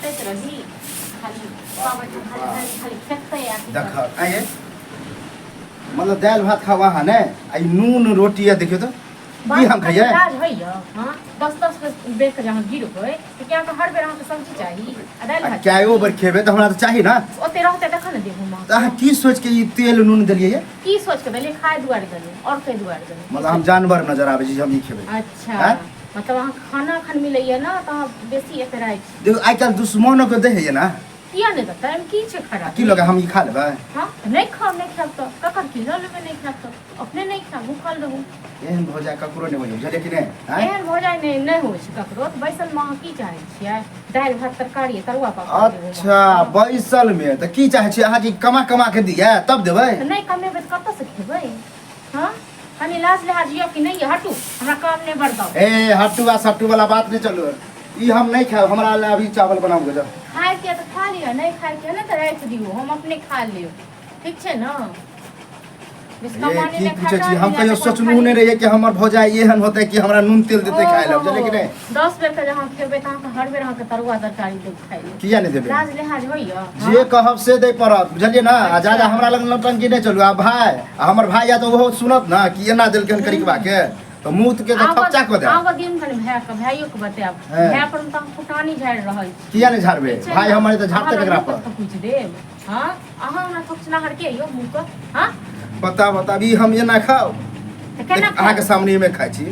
खटैत रही खाली बाबा खाली खाली खाली खेतै आ की देख आइए मतलब दालि भात खाओ अहाँ ने आ ई नून रोटी आ देखियौ तऽ की हम खैयै लाज होइए हँ दस दस बेर के जे अहाँ गिरबै तऽ की अहाँके हर बेर अहाँके सब्जी चाही आ दालि आ भात कएओ बेर खेबै तऽ हमरा तऽ चाही ने ओते रहतै तखन ने देबू माँ तऽ अहाँ की सोचि के ई तेल नून देलियै ये की सोच के देलियै खाय दुआरे देलियै आओर कई दुआरे देलियै मतलब हम जानवर नजर आबै छी जे हम ई खेबै अच्छा आँय? मतलब अहाँ खाना एखन मिलैए ने तऽ अहाँ बेसी एतराइ छी देखो आइ काल्हि दुश्मनो के दै है ना किया नहि देतै एहिमे की छै खराब की लगे हम ई खा लेबै हँ नहि खाउ नहि खायब तऽ ककर की लऽ लेबै नहि खायब तऽ अपने नहि खायब भूखल रहू एहन भऽ जाय ककरो नहि होइ बुझलियै कि नहि आँय? एहन भऽ जाय नहि नहि होइ छै ककरो तऽ बैसल मे अहाँ की चाहै छियै दालि भात तरकारी तरुआ पापड़ देबै अच्छा बैसल मे तऽ की चाहै छियै अहाँ कि कमा कमा के दिअ तब देबै तऽ नहि कमेबै तऽ कतऽसँ खेबै हँ कनि लाज लिहाज यऽ कि नहि यऽ हटू हमरा काम नहि बरदाउ ए हट्टू आ सट्टू वाला बात नहि चलू ई हम नहि खायब हमरा लए अभी चावल बनाउ गजब खायके तऽ खा लिअ नहि खायके ने तऽ राखि दियौ हम अपने खा लेब ठीक छै ने बेस ये कमाने की नहि पूछै खाता छी हम नहीं कहियो तऽ कोन सोचलहुँ खाली नहि रहियै कि हमर भौजाई एहन होतै कि हमरा नून तेल देतै खाय लए बुझलियै कि नहि 10 बेर के जहाँ खेबै तऽ अहाँके हर बेर अहाँके तरुआ तरकारी देब खाय लए किया नहि देबै लाज लिहाज होइए जे कहब से दै पड़त बुझलियै ने आ जादा हमरा लग नौटंकी नहि चलू आ भाय आ हमर भाय या तऽ ओहो सुनत ने कि एना देलकै हन करिकबा के तऽ मुँह के तऽ थपचा कऽ देब आब दिन कनि भाय के भाइयो के बतायब हँ। भाय पर तऽ हम फुटानी झाड़ि रहल छी किया नहि झाड़बै ठीक छै भाय ने? हमर तऽ झाड़तै अहाँ ककरा हमरा पर मुँह पर पूछि देब हँ अहाँ हमरा थपचनाहर के यौ मुँह के हँ बता बता अभी हम एना खाउ तऽ केना अहाँके खायब? सामने मे खाइ छी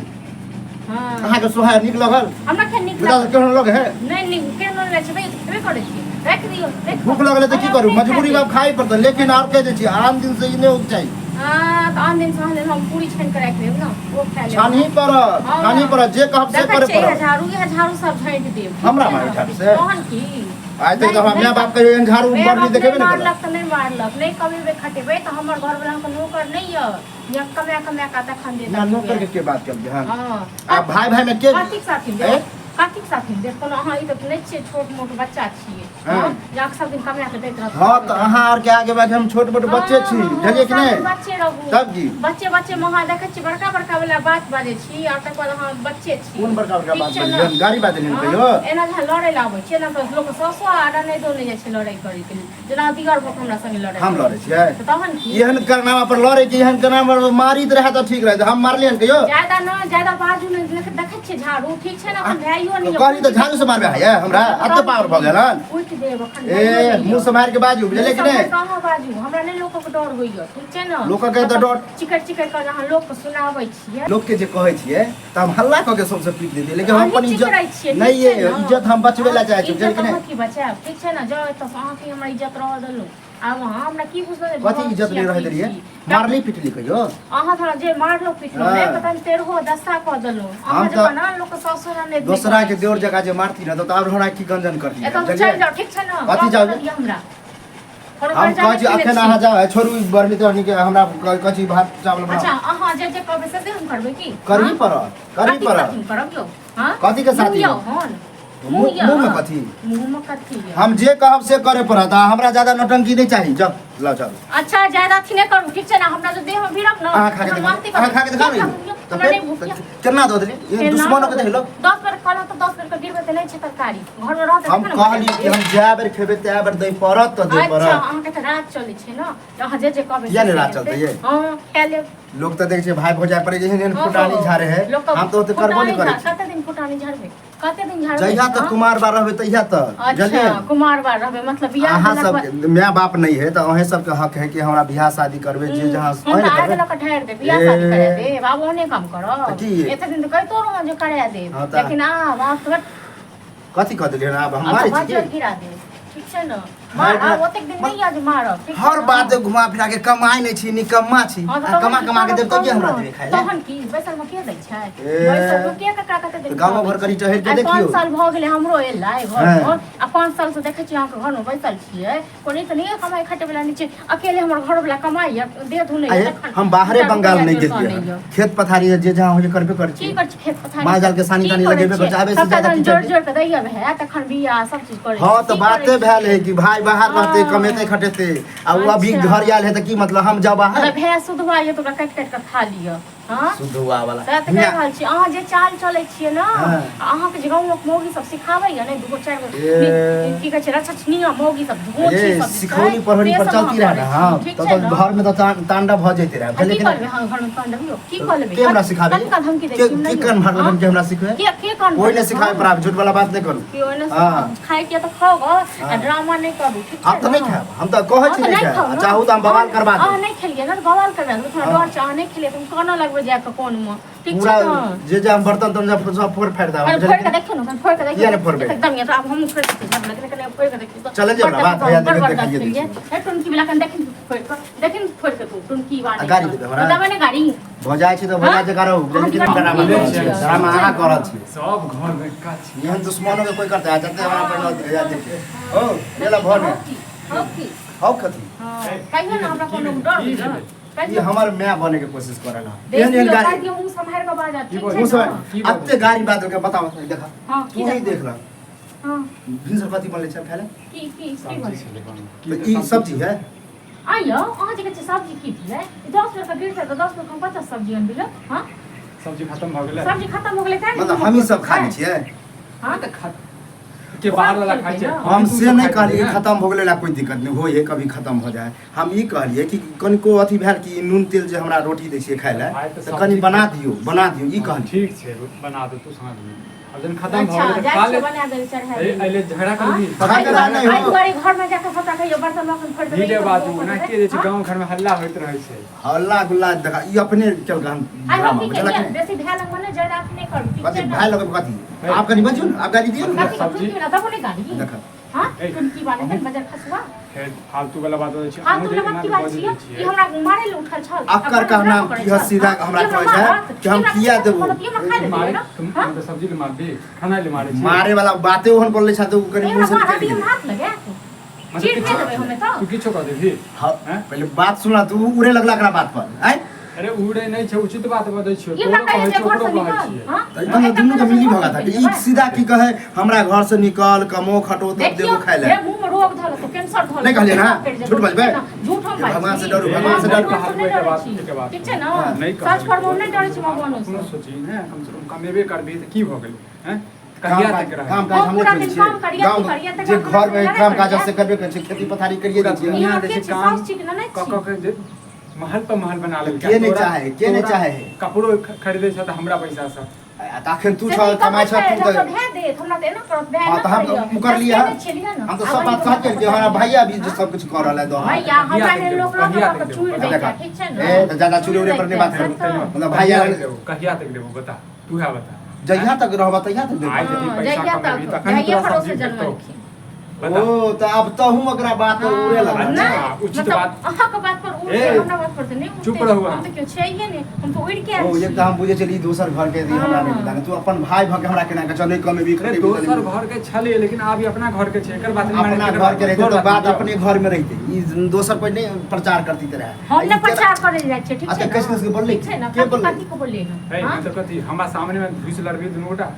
हँ अहाँके सोहार नीक लगल हमरा खेन नीक बुझा लागल केहन लग है नहि नीक केहन नहि छै तऽ खेबे करै छी राखि दियौ राखि भूख लगले तऽ की हम करू अपने मजबूरी खा में खाइ पड़तै लेकिन आर कहि दै छी आन दिन से ई नहि होइके चाही हँ तऽ आन दिन से आन दिन हम पूरी छानि कऽ राखि देब ने ओ खा लेब छानही पड़त हँ। छानही पड़त जे कहब से देखै करे छियै पड़त झाड़ू इएह झाड़ू सब झाँटि देब ठीक हमरा छै मारै ने? झाड़ू से? तहन की आइ तक नहि- तऽ हमरा नहि माय बाप कहियो एहन झाड़ू माय बरनी बाप देखेबे नहि नहि केलक मारलक तऽ नहि मारलक नहि कमेबै खटेबै तऽ हमर घरवला के नौकर नहि यऽ या कमा कमा कऽ तखन देत ना नौकर के के बात केलियै हन हँ आ भाय भाय में के कथीक साथी ए? देब कथीक साथी देब कोनो अहाँ ई तऽ नहि छियै छोट मोट बच्चा छियै हँ। हँ जे अहाँ सब दिन कमा कऽ दैत रहत हँ तऽ अहाँ आर के आगे बागे हम छोट मोट बच्चे छी हँ, हँ, बुझलियै कि सब नहि दिन बच्चे रहू तब की बच्चे बच्चे मे अहाँ देखै छियै बड़का बड़का वाला बात बाजै छी आ तकर बाद अहाँ बच्चे छी कोन बड़का बड़का ठीक बात छै बजलियै ने? हम गाड़ी बाजलियै हँ, कहियो एना जे अहाँ लड़ै लए आबै छियै ने तऽ लोक ससो आ ननैदो नहि जाइ छै लड़ाइ करैके लेल जेना दियर भऽ कऽ हमरा संगे लड़ै हम लड़ै छियै तऽ तहन की एहन करनामा पर लड़ै के एहन करनामा पर मारित रहै तऽ ठीक रहै हम मारलियै हन कहियो ज्यादा न ज्यादा बाजू नहि देखै छियै झाड़ू ठीक छै ने अखन भाइयो नहि कहली तऽ झाड़ू से मारबे है हमरा एते पावर भऽ गेल हन उठि देब अखन ए मुँह सम्हारि के बाजू बुझलियै कि नहि कहाँ बाजू हमरा नहि लोकक डर होइए ठीक छै ने लोकक तऽ डर- चिकर चिकर कऽ अहाँ लोकके सुनाबै छियै लोकके जे कहै छियै तऽ हम हल्ला कऽ के सबसँ पीट देतियै लेकिन हम अहीं अपन चिकरै इज्जत छियै, ठीक नहि ये छै ने? इज्जत हम बचबै लए चाहै छी इज्जत बुझलियै कि नहि अहाँ की बचायब ठीक छै ने जाउ एतऽ अहाँके हमरा इज्जत रहऽ देलहुँ आब अहाँ हमरा की बुझलहुँ जे कथी भगवान इज्जत छी नहि आ रहै की देलियै छी? मारली पिटली कहियो अहाँ थोड़ा जे मारलो पिटलो हाँ। नहि पता नहि तेरहो दस्ता कऽ देलहुँ अहाँ हम तऽ जकाँ ने लोक सासुर नहि दोसरा के देवर जकाँ जे मारती ने तऽ आब हमरा की गंजन करती एतऽ से बुझलियै चलि जाउ ठीक छै ने कथी गाँव जाउ? चलि दिअ हमरा कोनो हम कर्जा कहै छी नहि अखन केने अहाँ छी। जाउ छोड़ू ई बरनी तरनी के हमरा कहै छी भात चावल अच्छा बनाउ अहाँ जे जे कहबै से से हम करबै की करही हाँ? पड़त करही कथी पड़त साथीमे करब यौ हाँ? कथी के साथी मुँह यौ हन मुँह मुँहमे कथी मुँहमे कथी यौ हम जे कहब से करे पड़त आ हमरा ज्यादा नौटंकी नहि चाही जाउ लाउ चावल अच्छा ज्यादा अथी नहि करू ठीक छै ने हमरा जो देह में भिड़ब ने अहाँ खा के हमरा देखा मारते अहाँ खा के देखा किया ने खाउ यौ? तऽ हमरा फेर नहि भूख यऽ। केना दऽ देली दुश्मनो के देख लो 10 बेर कहलहुँ तऽ 10 बेर के गिरबै तऽ नहि छै तरकारी घरमे रहत हम तखन ने कहली कि हम जए बेर खेबै तए बेर दै पड़त तऽ दै अच्छा पड़त अहाँके तऽ रात चलै छै ने जे अहाँ जे जे कहबै किया से नहि रात से चलतै हेतै। ये? हँ कए लेब लोग तऽ देखै छै भाय भौजाइ पर एहन एहन ओहो, फुटानी झाड़े है लोक हम तऽ ओते करबो नहि फुटानी करै छी कते दिन फुटानी झाड़बै कते दिन झाड़बै जहिया तक हँ? कुमार बार रहबै तहिया तक अच्छा बुझलियै कुमार बार रहबै मतलब बियाह अहाँ भेलाक सब बाद- माय बाप नहि है तऽ अहें सबके हक है कि हमरा बियाह शादी करबै जे जहाँ हम अहें तऽ ने आगि करबै लऽ कऽ ढारि देब बियाह ए। शादी करा देब आब ओहने काम करब तऽ की? एते दिन तऽ कहितो रहौं जे करा देब हँ तऽ- लेकिन आब आब तऽ कथी कऽ देलियै आब हम आब मारै तऽ छी बज्जर की गिरा देब ठीक छै ने मार आब ओतेक दिन नहि यऽ जे मारब ठीक छै हर ने? बात घुमा फिरा के कमाइ नहि छी निकम्मा छी हँ, तऽ आ तहन कमा की कमा के करब देब तब कहू हमरा ने? देबै खाइ लए तहन की बैसल मे के दै छै ए। बैसल मे के ककरा कते दिन तऽ गामो घर कनि टहलि के आइ देखियौ। 5 साल भऽ गेलै हमरो एलै घर हँ। पर आ 5 साल से देखै छियै अहाँके घरमे बैसल छियै कोनो तऽ नहि कमाइ खटै वला नहि छै अकेले हमर घर वला कमाइ यऽ देह धुनै आये, तखन हम बाहरे दूटा बंगाल रुपैआ नहि जोड़ि कऽ गेलियै आनैए। हन। खेत पथारी जे जहाँ होइ छै करबे करै की छी करै छी खेत पथारी माल जाल के सानी की तानी करै लगेबे करै छियै? छै, आबे से सबटा ज्यादा जहन की जोड़ि करबै? जोड़ि कऽ दैया भए तखन बिया सब चीज करै हँ छियै। तऽ की बाते करै भेल छियै? है कि भाय बाहर रहते हँ। कमेते खटेते आ ओ अभी अच्छा। घर आयल है तऽ की मतलब हम जाउ बाहर अगर भए सुधवा यऽ तऽ ओकरा काटि काटि कऽ खा लिअ हाँ शुद्ध हुआ वाला सएह तऽ कहि रहल छी अहाँ जे चाल चलै छियै ने हाँ। अहाँके जे गाँवक मौगी सब सिखाबैया ने दूगो चारि गो ए। की कहै छै रक्षणीय मौगी सब धोती ए सब जे सिखौनी छै, पढ़ौनी से पर सब चलती अहाँ रहे ना करै हाँ छी, ठीक तो छै तो ने? घर में तो तांडव भऽ जैते रहे आ की बुझलियै कि करबै अहाँ घरमे तांडव यौ की कऽ लेबै के हमरा सिखाबे कनका धमकी दै के छी के कान भरल हाँ? के हमरा सिखबे के के कान कोई भरलक नहीं सिखाए हन? पर आप झूठ वाला बात नहीं करू केओ नहि हाँ। खाय के तऽ खाओ गऽ आ हाँ। ड्रामा नहि करू ठीक हम छै तऽ नहीं ने? खायब हम तऽ कहै हाँ, छी तऽ नहीं नहि खायब खाउ आ ने। चाहू तऽ हम बवाल करबा अहाँ देब नहि खेलियै ने तऽ बवाल करबा देब थोड़ा हाँ। डर छै अहाँ नहि खेलियै तऽ हम कोना लगबै जाए कऽ कोनमे ठीक छै पूरा ने जे जे हम बर्तन तर्तन सब सब फोड़ फाड़ि देब अरे बुझलियै फोड़ के कि देखियौ ने फोड़ के देखियौ किया नहि फोड़बै? एकदम ये तो आब हमहूँ फोड़ के देखियौ लेकिन कने फोड़ के देखियौ तऽ चलै जाउ ने, बात भैया बड़ देखियौ, बड़ देखाइए दै खेलियै छी। हे टुनकी वाला कने देखिन फोड़ के देखिन फोड़ के तू टुनकी वाला आ गाड़ी देबै हमरा? देबै ने गाड़ी भऽ जाइ छै तऽ भऽ जाइ छै करू बुझलियै कि नहि? ड्रामा अहाँ करै छियै ड्रामा अहाँ करऽ छियै सब घर में काज छै एहन दुश्मनो के कोई करते आ जते हमरा पर या देखिए ओ ये ला भऽ ने हौ की हौ कथी हँ कहियो ने हमरा कोनो डर की होइए भेलै? ई हमर माय बने के कोशिश कर रहा देख एहन एहन लियौ, गाड़ी कहि दियौ, मुँह सम्हारि कऽ बाजत, ठीक की छै मुँह से ने? की बात? अते गाड़ी बात के बताओ देखा हँ, की तू ही देखा? देख ला हँ, भिनसर कथी बनले छै खाय ले की की की सब्जी बनलै? छलै बनल। तऽ ई सब्जी है आ यौ, अहाँ जे कहै छियै सब्जी की भेलै? 10 बेर कऽ गिरतै तऽ 10 बेर कऽ हम 50 सब्जी अनबिलै, हँ? सब्जी खत्म भऽ गेलै सब्जी खतम हो गेलै तेँ ने मतलब मुँह हमही सब खा लै छै। छियै हँ? तऽ खा के बाहर वाला खाइ छै हम तू से सब नहीं खाइ कहलिए छियै ने? खत्म हो गेलै ला कोई दिक्कत नहीं होय है कभी खत्म हो जाए हम ई कहलिए कि कनिको अथी भेल कि नून तेल जे हमरा रोटी दै छियै खाय लए भाय तऽ तऽ सब्जी कनि बना दियौ बना दियौ ई हँ, कहलिए ठीक छै बना दे तू साँझ में आब जहन खत्म भऽ अच्छा, गेलै तऽ जाइ खा छियै ले बना देबै, चढ़ा ए, देबै। अइले झगड़ा करबी झगड़ा एहि नहि हो। दुआरे घरमे जाकऽ सबटा कहियो बर्तन बासन फोड़ि देबै, धीरे ई करबै, बाजू ओ ओना करबै। के जे छै हँ? गाँव घर में हल्ला होइत रहै छै हल्ला गुल्ला देखा ई अपने केलक हन आइ हम ड्रामा की बुझलक केलियै? नहि बेसी भए लगमे नहि, ज्यादा अथी नहि करू, ठीक कथी छै ने? भाय लगे कथी आप कनि बजियौ ने आप गाली दियौ ने कथी के सब्जी? टुनकी वाला देबो नहि गाली? देखा हँ? ए, टुनकी वाला हेतै ने बजर खसुआ? फेर फालतू वाला बात बजै छै फालतू अहूँ जे वाला एना की जे बात बजै छियै? छियै ई हमरा मारै लए उठल छल। अक्कर का नाम की है सीधा हमरा कहै छै कि हम किया देबो ई हमरा खाय लए मारे देबै ने? तुम हँ? मतलब सब्जी ले मारबी खाना ले मारे छी मारे वाला बाते ओहन बोलले छै तऽ उ कनि ई मुँह हमरा से मारत, निकलि ई गेलै हमरा हाथ लगायत। मतलब चीर नहि किछो देबै हमे तऽ। तू किछो कह देबही हाँ हैं? पहिले बात सुना तू उड़े लगला एकरा बात पर आय अरे उड़े नहि छै उचित बात बजै छियौ ई तोरो हमरा कहै कहै छै छियौ घर ओकरो से कहै निकल। छियै हँ? तऽ ई दुनू दुनू के मिली भगत है ई सीधा की कहे हमरा घर से निकल कमो खटो तब देखियौ, देबो खाय हे ले मुँह में रोग धऽ लेतौ, कैंसर धऽ नहि कहलियै लेतौ, ने? करि जेतौ, झूठ बजबै? झूठ हम हे भगवान से बाजै छी। डरू, भगवान से भगवान डरू। से नहि डरै छी। एके बात ठीक छै ने? हाँ, नहि सच पर हम नहि डरै छी भगवानो कोनो से। सोची ने कम से कम कमेबे करबी तऽ की भऽ गेलै हैं काम कहिया काज तक रहै काम काज हम हम पूरा नहि दिन करै काम छियै करियै, गाँव की करियै, तकर जे बाद घर में हमरा काम काज करियै। से करबे करै छियै खेती पथारी करिये पूरा दै छियै दुनिया यहाँ जे के छै छी, काम साउस छी कि नहि कऽ छी? कऽ के जे महल पर महल बना लेलकै के नहि तोरा- चाहे, के नहि तोरा चाहे? कपड़ो खरीदै छ तऽ हमरा पैसा से आ तखन तू से छ नहि कमाइ छ कमै तू छै, तऽ भए देत, हमरा तऽ एना करत, भए हाँ एना तऽ हम करैए। मुकरलियै दस के छलियै ने। हम तऽ आब सब बात अहीं कहलियै कि हमरा भैया भी जे सब कुछ कर रहल है दो भैया, हमरा एहन लोक लऽ कहिया कऽ तक चूरि देबो? दै छै, ठीक छै ने? ए तऽ ज्यादा चूड़े उड़े पर नहि बात करू सच तऽ। मतलब भैया कहिया तक देबो कहिया तक देबो बता तू है बता जहिया तक रहबा तहिया तक देबो आइ यदि हाँ, पैसा जहिया कमेबही तक, तखन जहिया तोरा भरोसे सब्जी भेटतौ जनमलखिन। बता ओ तऽ आब तहूँ ओकरा बात पर उड़े लगल अच्छा, नहि, उचित मतलब बात- अहाँके बात पर उड़तै, ए, हमरा बात पर तऽ नहि उड़तै। चुप रहू अहाँ। हम तऽ केओ छैहे नहि, हम तऽ उड़ि के आयल ओ छी। एक तऽ हम बुझै छलियै ई दोसर घर के ई हमरा नहि हाँ। पता नहि तू अपन भाय भऽ के हमरा केना के चल कमेबी अरे खटेबी दोसर चलेबी। घर के छलै लेकिन आब ई अपना घर के छै एकर बात नहि मानै अपना एकर घर के रहते तोहर तऽ बात मानियौ। अपने घर में रहते ई दोसर कोई नहीं प्रचार करती रहे हम नहि प्रचार करै लए जाइ छियै, ठीक अच्छा, छै ने? कैसे कैसे बोललै? ठीक छै ने? के कथी- बोललै? कथी के बोललै हन? है हाँ? मतलब कथी हमरा सामने में घुस लड़बी दुनू गोटा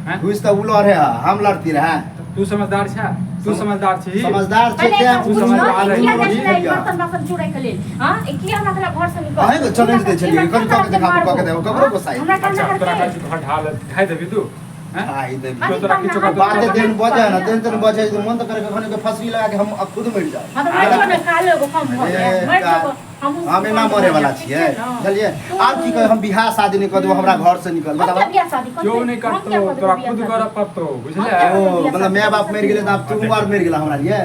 हैं घुस तऽ उ लड़े है हम लड़ती रहे तू समझदार छै तू समझदार छी समझदार छै पहिले तें एकटा तू बुझियौ, समझदार ई रही। किया जाइ छलै रही। बर्तन बासन चुड़ैके लेल? हाँ? ई किया हमरा कहलक घर से निकल? अहें के चैलेंज दै छलियै, हमरा कनि कऽ के देखाबू, कऽ के देखाबू, ककरो गुस्सा हमरा अच्छा कहना तोरा करतै? कहै छी घर ढाल ढाइ देबी तू हैं आई देबी अरे तोरा किछो कहना कहतौ, बाते हाथ तेहन बजे ने तेहन तेहन हाँ बजे जे मन तऽ करे कखनो के फसरी लगा के हम खुद मरि जाउ तऽ मरि जो ने, कालो एगो कम भऽ गेल। मरि जो, हमहूँ हम एना मरे वाला छियै बुझलियै आब की कहे हम बियाह शादी नहि कऽ देबो हमरा घर से निकल हम बताबऽ किया बियाह शादी करबै? क्यों नहीं हम करतो किया करबै तोरा बियाह खुद शादी? करऽ पड़तो बुझले हम ओ मतलब my बाप मरि गेलै तऽ आब तू आर मरि गेला हमरा लिए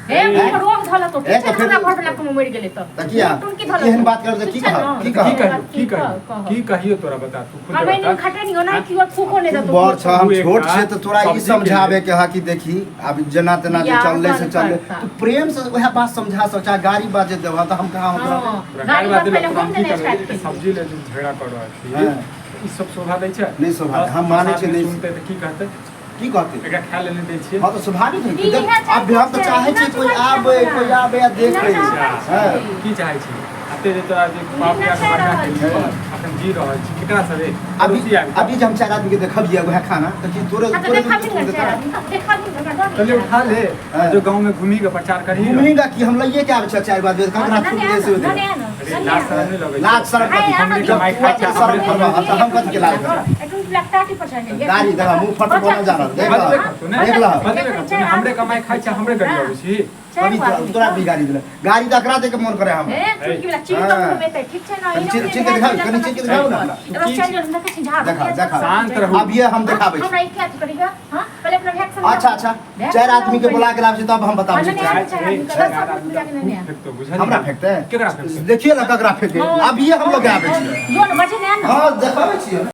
हे मुँह रोग धऽ लेतौ, ए, ठीक छै तऽ ने? फेर- हमरा घरवला कोनो मरि गेलै तऽ। तऽ किया? टुनकी धऽ लेतौ। एहन बात करबै तऽ ठीक की छै कहब? ने? की की कहब? कहियो की कहियो की कहियो तोरा बता तू खुद हम एहन बता खटनियो नहि कियो थूको नहि तू देतौ। बड़ छ हम तू छोट एकटा छियै तऽ तोरा ई सब्जी के समझाबे के हा कि देखी आब जेना तेना जे बियाह चललै से बंद चललै करता। तू प्रेम से वएह बात समझा सक चाहे गाड़ी बाजे देबह तऽ हम कहाँ ओकरा हँ, तोरा गाड़ी गाड़ी बात पर पहिले देलक हम हम की देने करबै स्टार्ट एकटा केलियै। सब्जी ले जे झगड़ा कर रहल छी हँ। ई सब शोभा दै छै नहि शोभा दै, हम मानै छियै, नहि- सुनतै तऽ की कहतै की कहतै एकरा खाय ले नहि दै छियै हँ तऽ स्वाभाविक है ई देख, इएह आब हम तऽ चाहै चाहै छियै कोई छै, आबे कोई आबे आ देख इएह लै चाहै हँ छै। की चाहै छी अते जे तोरा जे बाप ई बियाह नहि बड़का चाहि केलियै रहल अखन जी रहल छी केकरा से रे अभी पड़ोसी आबि अभी जे हम चारि आदमी के देखबियै वएह खाना तऽ की तोरे हाँ, तऽ तोरे देखा भी ने चारि आदमी, तऽ देखा भी ने, हमरा डर चले नहि उठा ले हँ। जो गांव में घूमी के प्रचार करही घुमेगा कि हम लइए के आबै छै चारि आदमी हाँ, ककरा तऽ थूक नहि दे से आना, दे नहि आना। रे, लाज शरम नहि लगै छै। लाज शरम आइ कथी? अहाँ जब कमाइ तू खाइ एते छै, शरम हमरे- करबह तऽ हम कथी के लाज करब? गाड़ी देखा, मुँह फट बोलल जा रहल, देख बजबे लह। करतौ ने? देख लह। बजबे करतौ ने? हमरे कमाइ खाइ छै, हमरे गाड़ी अबै छी। कभी तोरा भी गाड़ी देले गाड़ी तऽ एकरा दे के मन करे हम कनी चीर के देखाउ, कनी चीर के देखाउ ना हमरा। देखा, देखा। शांत रहू। अभिये हम देखाबै छी। अच्छा अच्छा, चारि आदमी के बुला के लाबै छी तब हम बताबै छी। हाँ, रे, चारि आदमी तऽ खूब फेकतौ, बुझलिही? हमरा फेकतै? केकरा फेकतै? देखिए ना ककरा फेके, अभिये हम लोग आबै छियै। जोन बचे ने। हाँ, देखाबै छियै।